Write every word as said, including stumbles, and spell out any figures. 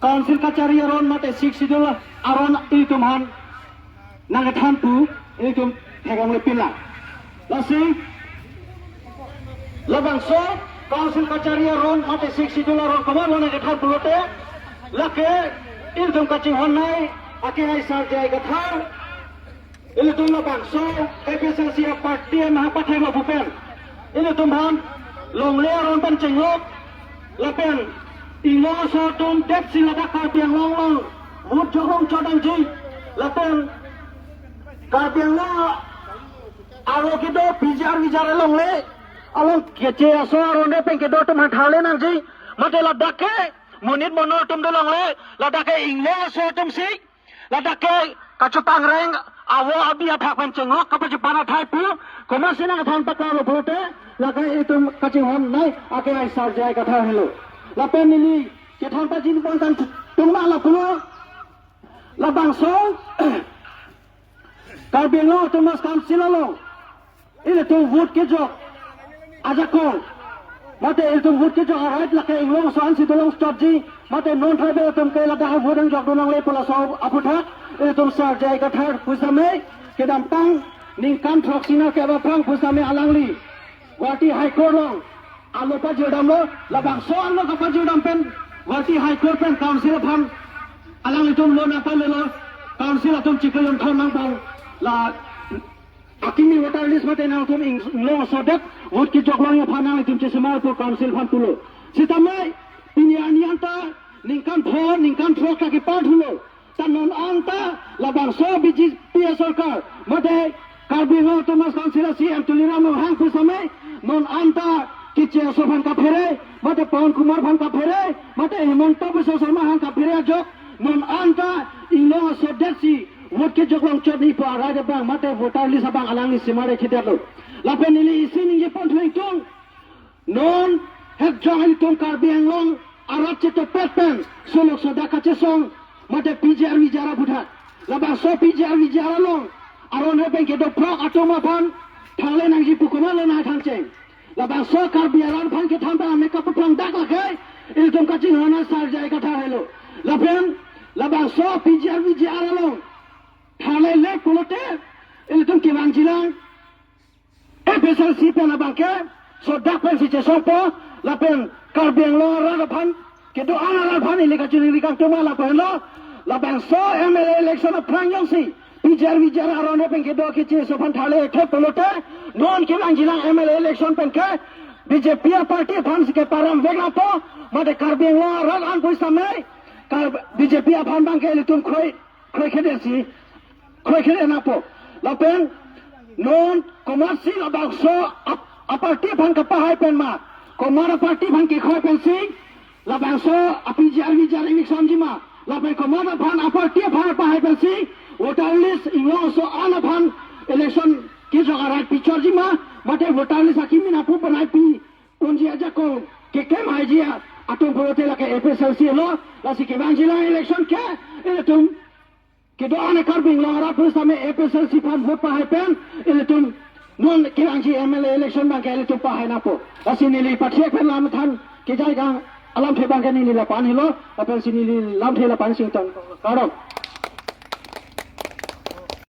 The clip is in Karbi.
Council kachari aron mate Sixth Schedule aron ilitum aphan nangkethan pu ilitum theklonglepinlang. Lasi labangso Council kachari aron mate Sixth Schedule aron komatlo nangkethan pulote, lake ilitum kachinghon nei, akehai Sar J I Kathar, ilitum labangso A P H L C aparty ahem patheklo pu pen, ilitum aphan longle aron pen chenglok, lapen inglong aso atum detsi ladak Karbi Anglong along vote jok longchot nangji, lapen Karbi Anglong aro kedo P G R V G R alongle along keche aso aron pen kedo atum aphan tharle nangji, mate ladak ke monit monor atum dolongle, ladak ke inglong aso atum si, ladak ke kachepang reng avo abi athak pen chenglok kapachepan athai pu, komatsi nangthan paklo pulote, lake itum kachinghon nei, akehai Sar J I Kathar henlo. Lapen neli kethan pajin pon tangtung ma lapulo, labangso Karbi Anglong Autonomous Council along ilitum vote kejok ajakong, mate ilitum vote kejok a-right lake inglong aso ansi dolongchotji, mate non-tribal atum ke ladak vote nangjok nangle pu laso aphuthak ilitum Sar J I Kathar pusitame kedamtang ningkan throksi nerkep aphrang pusitame alangli Guwahati High Court along alo pajirdamlo, labangso alo kapajirdam pen Guwahati High Court pen Council aphan alanglitum lo nangpalelo, Council atum chiklo yong thon nangpang, la akimi voter list mate nangtum ing-, inglong aso det vote kejok longji aphan nangtum chesemar pu Council aphan pulo. Sitame pini arni anta ningkan pho, ningkan throk ta kepar thulo. Ta non anta labangso B J P asorkar mate Karbi Anglong Autonomous Council a C E M Tuliram Ronghang pusitame non anta keche aso aphan kaphere, mate Pawan Kumar aphan kaphere, mate Himanta Biswa Sarma aphan kaphere ajok, non anta inglong aso detsi vote kejok longchot nangji pu a-right abang mate voter list abang alangli semar-e thidetlo. Lapen neli isi ningje pon thu ingtung, non het jong ilitum Karbi Anglong arat chetopet pen solok sodak kachesong mate P G R V G R aphuthak. Labangso P G R V G R along aron he pen kedo phrok atum aphan tharle nangji pu komatlo nangthancheng. Labangso Karbi arat aphan kethan pen amekap aphrang dak lake ilitum kachinghon nei Sar J I Kathar henlo. Lapen labangso P G R V G R along tharlele pulote ilitum kevangjilang A P H L C pen abangke sodak pensi chesongpo, lapen Karbi Anglong arat aphan kedo-an arat aphan ili kachiningri kangtung ma lapu henlo, labangso M L A election aphrang jongsi P G R V G R aron he pen kedo keche aso aphan tharle thek pulote, non kevangjilang M L A election pen ke B J P aparty aphansi keparam vek nangpo, mate Karbi Anglong arat an pusitame Kar-, B J P aphan abangke ilitum kroi, kroikre detsi kroikre nangpo. Lapen non komatsi labangso ap-, aparty aphan kapahai pen ma, komat aparty aphan kekroi pensi labangso a-P G R V G R eviction ji ma, lapen komat aphan aparty aphan pahai pensi voter list inglong aso an aphan election kejok a-right pichor ji ma, mate voter list akimi nangpu penai pi unji ajakong keklem haiji atum pulote lake A P H L C lo. Lasi kevangjilang election ke ilitum kedo-an Karbi Anglong arat pusitame A P H L C aphan vote pahai pen ilitum non kevangji M L A election abangke ilitum pahai nangpo. Lasi neli pathek pen lamthan kejai kang alamthe abangke neli lapu-an helo, lapensi neli lamthe lapu-an singtang. Kardom.